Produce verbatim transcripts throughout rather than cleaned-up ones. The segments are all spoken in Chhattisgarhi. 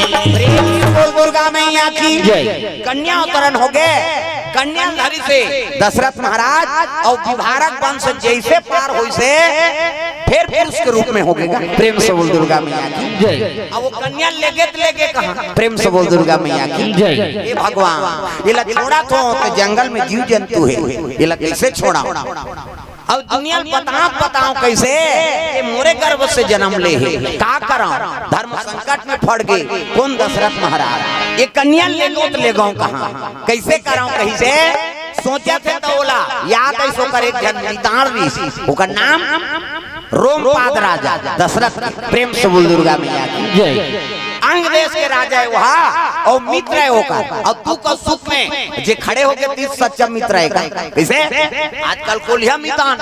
प्रेम से बोल दुर्गा मैया की जय। कन्या अवतरण होगे, कन्या धरी से दशरथ महाराज अउ विभारक वंश जइसे पार होइसे, फेर पुरुष के रूप में होगे। प्रेम से बोल दुर्गा मैया की जय। अब वो कन्या लेगे त लेगे कहाँ? प्रेम से बोल दुर्गा मैया की जय। हे भगवान, एला छोड़त हों त जंगल में जीव जंतु हे, एला कइसे छोड़ांव? अब दुनिया ल बतावंव, बतावंव कइसे? ये मोरे गर्भ से जनम ले हे, का करंव? धर्म संकट में पड़ गे, कोन दशरथ महाराज? ये कन्या लेगों त लेगों कहाँ? कइसे करंव कहिसे? सोचत हे त ओला याद आइस, ओकर एक झन मितान रिहिस, ओकर नाम रोमपाद राजा दशरथ। प्रेम से बोल दुर्गा मैया की जय। अंग देश के राजा हे वहाँ, अउ मित्र हे ओकर, अउ दुख अउ सुख में जे खड़े होगे तीस सच्चा मित्र हे का। कइसे? आजकल कोलिहा मितान,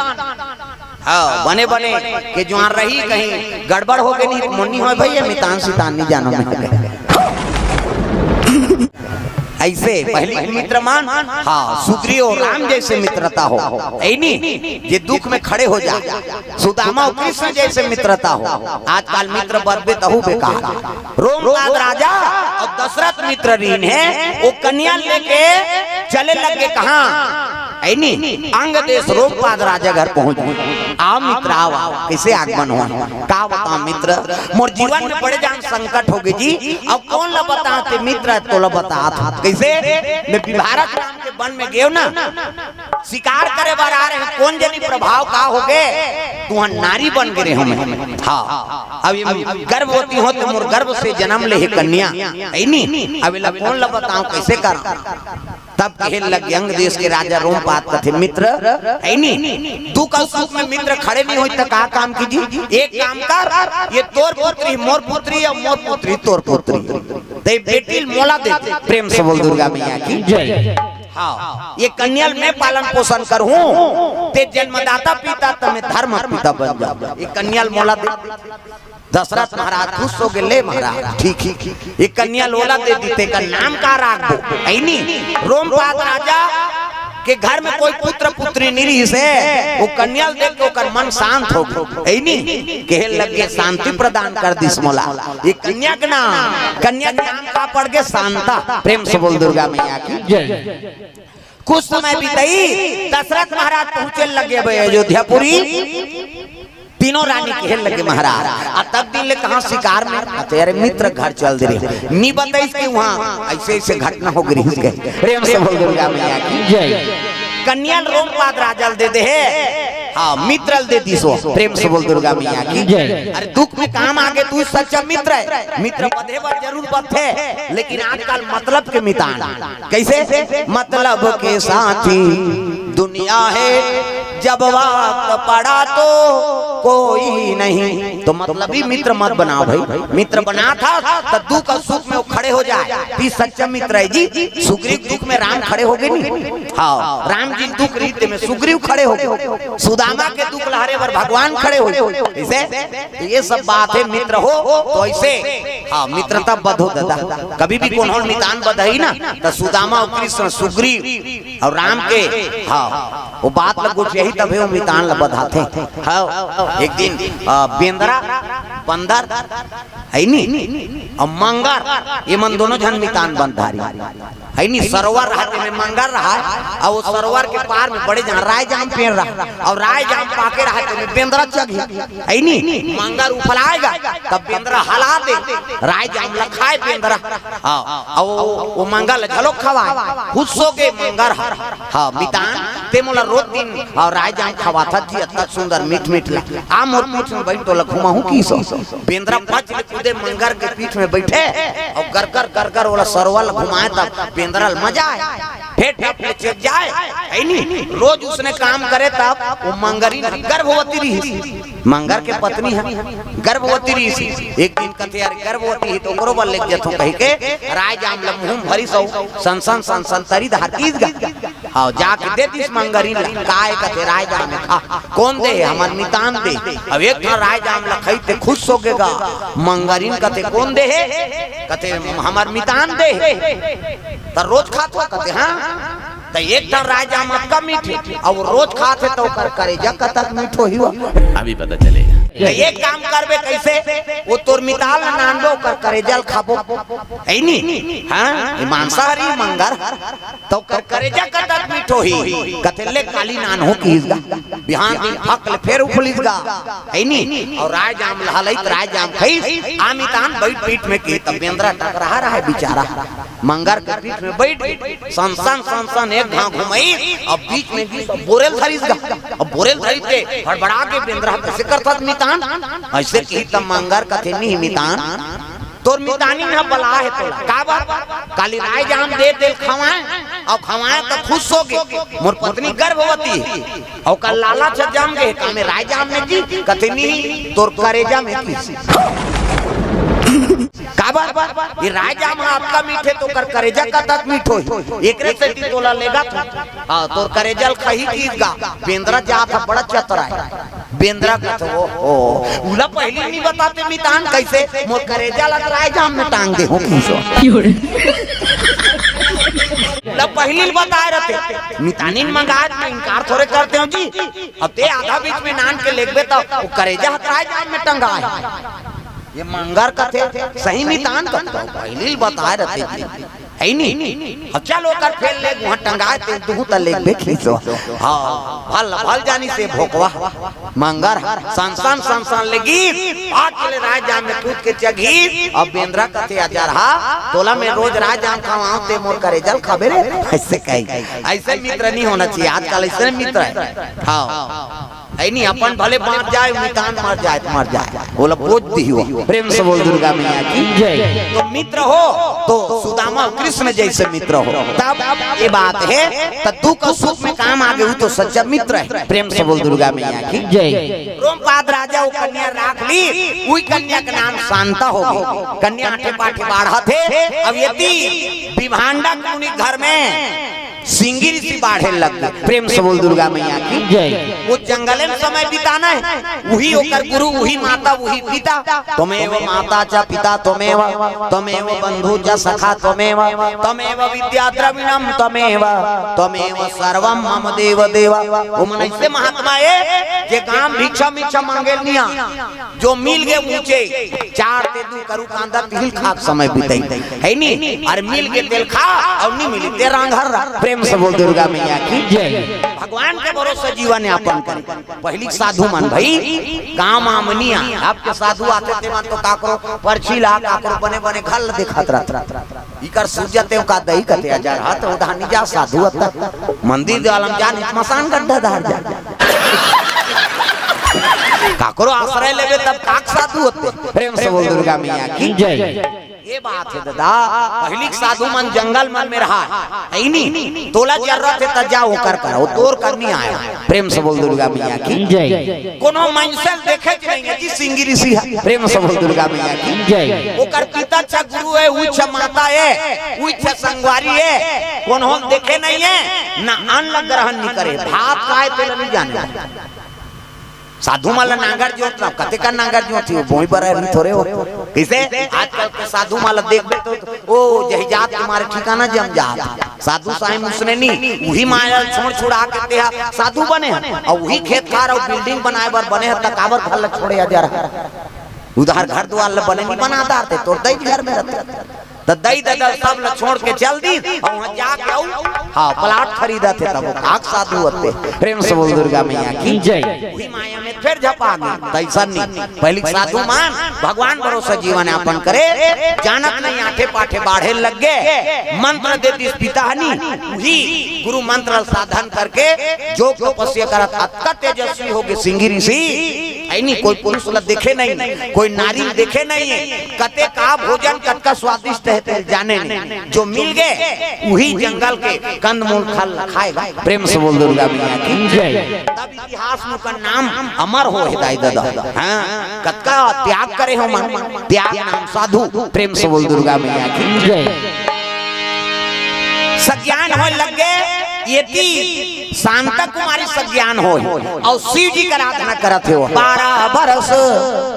हाँ, बने बने के जुआर रही, कहीं गड़बड़ होगे नहीं, मोर नइ होय भई, ये मितान सितान नइ जानों मैं। अइसे पहिली मित्र मन, हाँ, सुग्रीव अउ राम जइसे मित्रता हो, हे नी, जे दुख में खड़े हो जा। सुदामा अउ कृष्ण जइसे मित्रता हो। आजकल मित्र बदबे तहू बेकार। रोमपाद राजा अउ दशरथ मित्र रिहिन हे, वो कन्या लेके चले लगे कहाँ? हे नी, अंग देश रोमपाद राजा घर पहुँच गे। आव मित्र, आव, आव। कइसे आगमन होय? का बतावंव मित्र, मोर जीवन में बड़े जान संकट होगे जी। अब कोन ला बतावंव ते मित्र, तोला बतात हों। कइसे? मैं विभारक राम के वन में गेंव ना, शिकार करे बर आ रहेंव, कोन जनी प्रभाव का होगे, तुहन नारी बन गे रहेंव मैं। हाँ, अब ये गर्भवती हों त मोर गर्भ से जनम ले हे कन्या, हे नी? अब एला कोन ला बतावंव, कइसे करंव? तब कहे लगे अंग देश के राजा रोमपाद, कथे, मित्र, हे नी, दुख अउ सुख में मित्र खड़े नइ होही त का काम कीही? एक काम कर, ये तोर पुत्री मोर पुत्री अउ मोर पुत्री तोर पुत्री, ते बेटी ल मोला दे दे। प्रेम से बोल दुर्गा मैया की जय। हाँ, ये कन्या ल मैं पालन पोषण करहूँ, ते जन्मदाता पिता, त मैं धर्म पिता बन जाहूँ। ये कन्या ल मोला दे। दशरथ महाराज खुश होगे, ले महाराज, ठीक हे, ये कन्या ल ओला दे दिस, तेकर नाम का राखबो? हे नी, रोमपाद राजा के घर में कोई पुत्र पुत्री नइ रिहिसे, वो कन्या ल देख के ओकर मन शांत होगे, हे नी, कहे लगे, शांति प्रदान कर दिस मोला। ये कन्या के नाम, कन्या के नाम का पड़ गे? शांता। प्रेम से बोल दुर्गा मैया की जय। कुछ समय बीतइस, दशरथ महाराज पहुंचे लगे अब अयोध्यापुरी, तीनों रानी कहे लगे, महाराज, अतका दिन ले कहाँ शिकार में? अते अरे मित्र घर चल दे रहेंव, नइ बताइस कि वहाँ अइसे अइसे घटना होगे रिहिस कहे। प्रेम से बोल दुर्गा मैया की जय। कन्या ल रोमपाद राजा ल दे दे हे, हाँ, मित्र ल दे दिस वो। प्रेम से बोल दुर्गा मैया की जय। अरे दुख में काम आगे, तू सच्चा मित्र हे, मित्र बधे बर जरूर बधथे, लेकिन आजकल मतलब के मितान। कइसे? मतलब के साथी दुनिया हे, जब वक्त पड़ा तो कोई नहीं। तो मतलबी मित्र मत बनाव भई, मित्र बनाथस त दुख अउ सुख में वो खड़े हो जाय, त सच्चा मित्र हे जी। सुग्रीव दुख में राम खड़े होगे नी, हाँ, राम जी दुख रिहिस तेमे सुग्रीव खड़े होगे, सुदामा के दुख ल हरे बर भगवान खड़े होगे। कइसे? ये सब बात हे मित्र हो, तो अइसे, हाँ, मित्रता बधो दादा। कभी भी कोनो मितान बधही ना, त सुदामा अउ कृष्ण, सुग्रीव अउ राम के, हाँ, वो बात ल गोठियाही तभे वो मितान ल बधाथे। हाँ, एक दिन, अ, बेंदरा, बंदर, हे नी, अउ मंगर, ये मन दूनों झन मितान बंधारी। हे नी, सरोवर रहय तेमे मंगर रहय, अउ वो सरोवर के पार में बड़े जान रायजाम पेड़ रहय, अउ रायजाम पाके रहय तेमे बेंदरा चघही। हे नी, मंगर उफलाय गा, तब बेंदरा हला दे, रायजाम ल खाय बेंदरा। हाँ, अउ वो, वो मंगर ल घलो खवाय, खुश होगे मंगर ह। हाँ, मितान, ते मोला रोज दिन, हाँ, रायजाम खवाथस जी, अतका सुंदर मीठ मीठ ल। आ मोर पीठ में बइठ, तोला घुमाहूँ कहिस। बेंदरा पच ले कूदे मंगर के पीठ में बइठे, अउ गरगर गरगर ओला सरोवर ल घुमाय, तब बेंदरा ल मजा आय। फेर डप ले चेत जाय, हे नी? रोज उसने काम करे, तब वो मंगरिन गर्भवती रिहिस। मंगर के पत्नी ह, गर्भवती रिहिस। एक दिन कथे, "अरे, गर्भवती हे त ओकरो बर लेग जथों," कहिके रायजाम ल मुहूँ म भरिस अउ सन सन सन सन तरी डहर गिस गा। हाँ, जाके दे दिस मंगरिन ल। "काय?" कथे, "रायजाम हे, खा।" "कोन दे हे?" "हमर मितान दे हे।" अब एक ठन रायजाम ल खइस ते खुश होगे गा। मंगरिन कथे, "कोन दे हे?" कथे, "हमर मितान दे हे।" "त रोज खाथो?" कथे, "हाँ।" "त एक ठन रायजाम अतका मीठ हे, अउ रोज खाथे त ओकर करेजा कतक मीठ होही वो।" अभी पता चलेगा। त एक काम करबे, कइसे? ओ तोर मितान ल नानबो, ओकर करेजा ल खाबो। हइ नी? हाँ, ए मांसाहारी मंगर। त ओकर करेजा कतक मीठ होही। कथे, "ले काली नानहूं," किहिस गा। बिहान दिन फक ले फेर उफलिस गा। हइ नी? अउ राय जाम ल हलइस, राय जाम खइस, आ मितान बइठ पीठ में किहिस, त बेंदरा टकराहा रहय बिचारा। मंगर के पीठ में बइठ, सनसन सनसन एक घांव घुमइस, अब बीच में गिस, अब बोरे ल धरिस गा। अब बोरे ल धरिस के हड़बड़ा के बेंदरा कइसे करथस मितान? अइसे किहिस त मंगर कथे, "नहीं मितान, तोर मितानिन ह बलाहे तोला।" "काबर?" "काली राय जाम दे, तेल खवाए, अउ खवाए त खुश होगे, मोर पत्नी गर्भवती हे, अउ काल लालच जाम गे, का में राय जाम में जी?" कथे, "नहीं, तोर करेजा में किहिस।" "काबर?" "ए राय जाम ह अतका मीठ हे, त ओकर करेजा कतक मीठ होही, एकरे सेती तोला लेगत हंव।" "हाँ, तोर करेजा ल खाही किहिस गा।" बेंदरा जात ह बड़ा चतरा हे। बेंदरा कथे, "ओहो, उला पहिली ल नी बताते मितान, कइसे मोर करेजा ल राय जाम में टांग देहूं किहिस।" उला पहिली ल बताए रहते, मितानिन मंगाय त इनकार थोरे करतेंव जी। अब ते आधा बीच में नान के लेगबे त ओ करेजा ह राय जाम में टंगाय। ए मंगर कथे, "सही मितान कथे, पहिली ल बताए रहते जी।" हइ नी? अब चल ओकर फेर लेग, उहां टंगाय ते दुहूं त लेगबे किहिस। हाँ, भल, भल जानिस ए भोकवा। मंगर सनसन सनसन लेगिस, पाक ले राय जाम में कूद के चघिस। अब बेंदरा कथे, "अजरहा, तोला में रोज राय जाम खवावंव, ते मोर करेजा ल खाबे रे?" अइसे कही, अइसे मित्र नी होना चाहिए, आजकल अइसे मित्र हे। हाँ। हइ नी, अपन भले बांच जाय, मितान मर जाय त मर जाय, ओला बोझ दिही ओ। प्रेम से बोल दुर्गा मैया की जय। त मित्र हो त सुदामा अउ कृष्ण जइसे मित्र हो, तब ए बात हे, त दुख अउ सुख में काम आगे, ओ तो सच्चा मित्र हे। प्रेम से बोल दुर्गा मैया की जय। रोमपाद राजा ओ कन्या राख लिस, उही कन्या के नाम शांता होगे। कन्या आठे पाठे बाढ़त हे। अब एती विभांडक मुनि घर में सिंगी ऋषि बाढ़े लग गे। प्रेम से बोल दुर्गा मैया की जय। ओ जंगले में समय बिताना हे, उही ओकर गुरु, उही माता, उही पिता। "त्वमेव माता च पिता त्वमेव, त्वमेव बंधु च सखा त्वमेव, त्वमेव विद्या द्रविणम त्वमेव, त्वमेव सर्वम मम देव देव।" ओमन अइसे महात्मा ए, जे गांव भिक्षा मिच्छा मांगे ल नी आय। जो मिल गे ऊंचे, चार ते दू करू कांदा तिहिल खात समय बितई, हइ नी? अउ मिल गे तेल खा, अउ नी मिली ते रांघर रह। प्रेम से बोल दुर्गा मैया की जय। भगवान के भरोसे जीवन यापन करे। पहिली के साधु मन भई, गांव म आमनी आ, अब के साधु आथे ते मन तो काकरो परछी ला, काकरो बने बने घर ल देखत रहत। इकर सूझ जाते का दही कते हजार हाथ उधानी जा साधु अत्ता। मंदिर दीवाल म जा, नी त मसान गड्ढा धार जा। काकरो आश्रय लेबे तब काक साधु होते। प्रेम से बोल दुर्गा मैया की जय। ए बात हे ददा, पहिली के साधु मन जंगल मन में रहा, हइ नी? तोला जरूरत हे त जा ओकर करा, ओ तोर कर नी आय। प्रेम से बोल दुर्गा मैया की जय। कोनो मइनसे ल देखे च नइ हे जी सिंगी ऋषि ह। प्रेम से बोल दुर्गा मैया की जय। ओकर पिता छ गुरु हे, उही छ माता हे, उही छ संगवारी हे, कोनो ल देखे नइ हे, न अन्न ल ग्रहण नइ करे, भात काय तेला नइ जाने। साधु मन ल नांगर जोत ल, कतेक नांगर जोत हे, बोई बर आय थोरे हो। कइसे? आजकल के साधु मन ल देखबे त ओ जहिजात के मारे ठिकाना जम जात। साधु साईं मुसने नी, उही माया ल छोड़ छुड़ा के तेहा साधु बने ह, अउ उही खेत खार अउ building बनाए बर बने ह, त काबर घर ल छोड़े हजार ह? उधार घर दुवार ल बने नी बना डारते, तोर दई घर में रहते। त दई ददा सब ल छोड़ के चल दी, अउ उहां जाके अउ, हां, plot खरीदत हे, तब ओ काक साधु होते। प्रेम से बोल दुर्गा मैया की जय। उही माया में फेर झपा गे, तइसन नी। पहिली साधु मन भगवान भरोसे जीवन यापन करे, जानत नइ आठे पाठे बाढ़े लग गे। मंत्र दे दिस पिता ह नी, उही गुरु मंत्र ल साधन करके जोग तपस्या करत अतका तेजस्वी होगे सिंगी ऋषि। हइ नी, कोई पुरुष ल देखे नइ, कोई नारी ल देखे नइ, कते का भोजन कतका स्वादिष्ट हे तेला जाने नइ। जो मिल गे, उही जंगल के कंदमूल खल खाए गा। प्रेम से बोल दुर्गा मैया की जय। तब इतिहास में ओकर नाम अमर हो हे दाई ददा। हां, कतका त्याग करे हे ओमन, त्याग नाम साधु। प्रेम से बोल दुर्गा मैया की जय। सज्ञान होय लग गे, एती शांता कुमारी सज्ञान होय, अउ शिव जी के आराधना करत हे। बारह बरस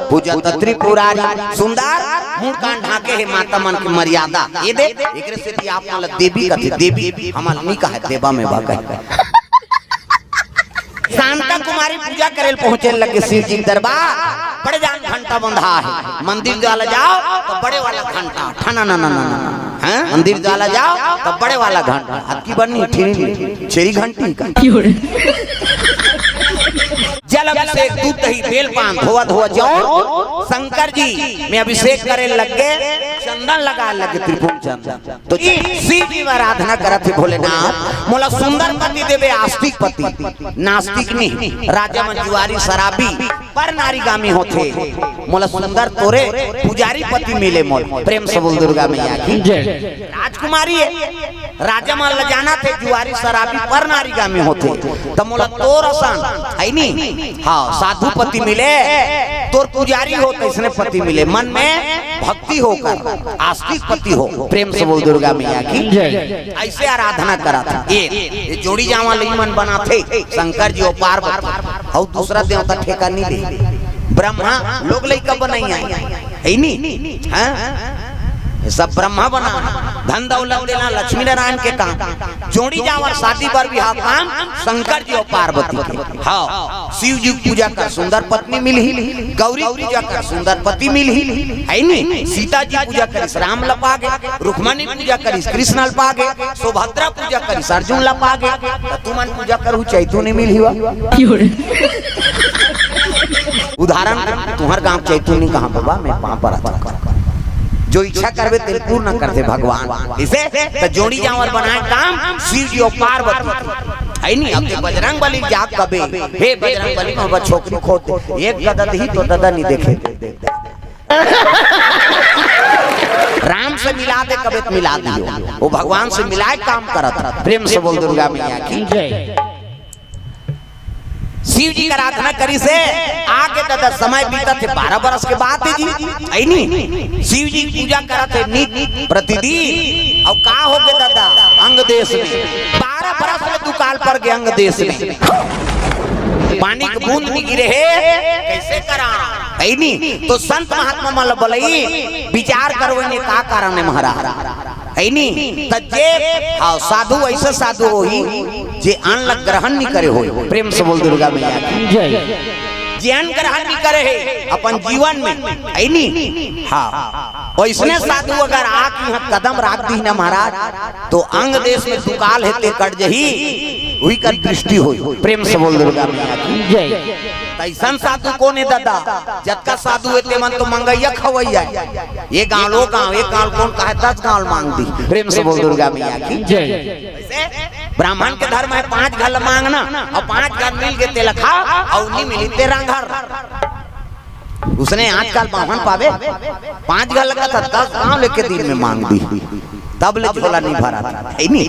पूजत त्रिपुरारी। सुंदर मुंह कान ढांके हे, माता मन के मर्यादा। ए दे, एकरे सेती आप मन ल देवी कथे, देवी हमन ल नी कहे, देवा में बा कहे। शांता कुमारी पूजा करे ल पहुंचे लगे शिव जी के दरबार। बड़े जान घंटा बंधा है। मंदिर वाला जाओ तो बड़े वाला घंटा, ठना ना ना ना ना। हैं? मंदिर वाला जाओ तो बड़े वाला घंटा। अबकी बनी ठिरी, छेरी घंटी का। जल अभिषेक, दूध दही बेल पान धोवा धोवा जौन शंकर जी में अभिषेक करे लग गे, चंदन लगा लग गे, त्रिपुर चंदन। तो शिव जी में आराधना करत हे, भोलेनाथ मोला सुंदर पति देबे, आस्तिक पति, नास्तिक नहीं। राजा मन जुआरी शराबी पर नारीगामी होथे, मोला सुंदर तोरे पुजारी पति मिले मोला। प्रेम से बोल दुर्गा मैया की। राजकुमारी हे, राजा मन ल जानथे जुआरी शराबी पर नारीगामी होथे, त मोला तोर असन, है नी? हाँ, साधु पति मिले, तोर पुजारी हो तइसने पति मिले, मन में भक्ति होकर आस्तिक पति हो। प्रेम से बोल दुर्गा मैया की। अइसे आराधना करत हे। ये जोड़ी जावा लई मन बनाथे, शंकर जी अउ पार्वती, अउ दूसरा देवता ठेका नहीं ले। ब्रह्मा लोग लइका बनइया, है नी? हाँ? ये सब ब्रह्मा बना, धन दौलत देना लक्ष्मी नारायण के काम। जोड़ी जावर शादी बर बिहाव काम शंकर जी अउ पार्वती के। हाँ, शिव जी पूजा कर सुंदर पत्नी मिलही, गौरी पूजा कर सुंदर पति मिलही, है नी? सीता जी पूजा करिस राम ल पा गे, रुक्मणी पूजा करिस कृष्ण ल पा गे, सुभद्रा पूजा करिस अर्जुन ल पा गे, त तुमन पूजा करहू चैतू नहीं मिलही वा। उदाहरण, तुम्हर गांव चैतू नहीं कहाँ बाबा, मैं पाँव परत हूँ। जो इच्छा करबे तेल पूर्ण करथे भगवान। इसे त जोड़ी जावर बनाए काम शिव जी अउ पार्वती। है नी? अब ते बजरंग बली जा कबे, हे बजरंग बली, मोर छोकरी खोज दे। एक ददा ही तो ददा नहीं देखे। राम से मिला दे, कबे त मिला दियो। वो भगवान से मिलाए काम करत। प्रेम से बोल दुर्गा मैया की। शिव जी के आराधना करिस हे, आगे ददा समय बीतत हे, बारह बरस के बात हे जी, है नी? शिव जी पूजा करत हे नित प्रतिदिन, अउ का हो गे ददा, अंग देश में बारह बरस में दुकाल पर गे अंग देश में। पानी के बूंद नहीं गिरे हे, कइसे करा? है नी? तो संत महात्मा मन ल बलई, विचार करवई ने का कारण हे महाराज? है नी? त जे, हाँ, साधु अइसे साधु होही, जे अन्न ल ग्रहण नहीं करे होही। प्रेम से बोल दुर्गा मैया की। जे अन्न ग्रहण नहीं करे हे अपन जीवन में, है नी? हाँ, वइसने साधु अगर आके इहाँ कदम राख दिही ना महाराज, तो अंग देश में दुकाल हे ते कट जही, उही कर दृष्टि होही। प्रेम से बोल दुर्गा मैया की। तइसन साधु कोन हे ददा? जतका साधु हे ते मन तो मंगइया खवइया। ये गांव, वो गांव, एक गांव कोन कहे, दस गांव मांग दी। प्रेम से बोल दुर्गा मैया की। ब्राह्मण के धर्म हे पांच घर मांगना, अउ पांच घर मिल गे तेला खा, अउ नहीं मिली ते रांघर। उसने आजकल बाम्हन पावे, पांच घर लगा था, दस गांव लेके दिन में मांग दी, तब ले झोला नहीं भरा था, है नी?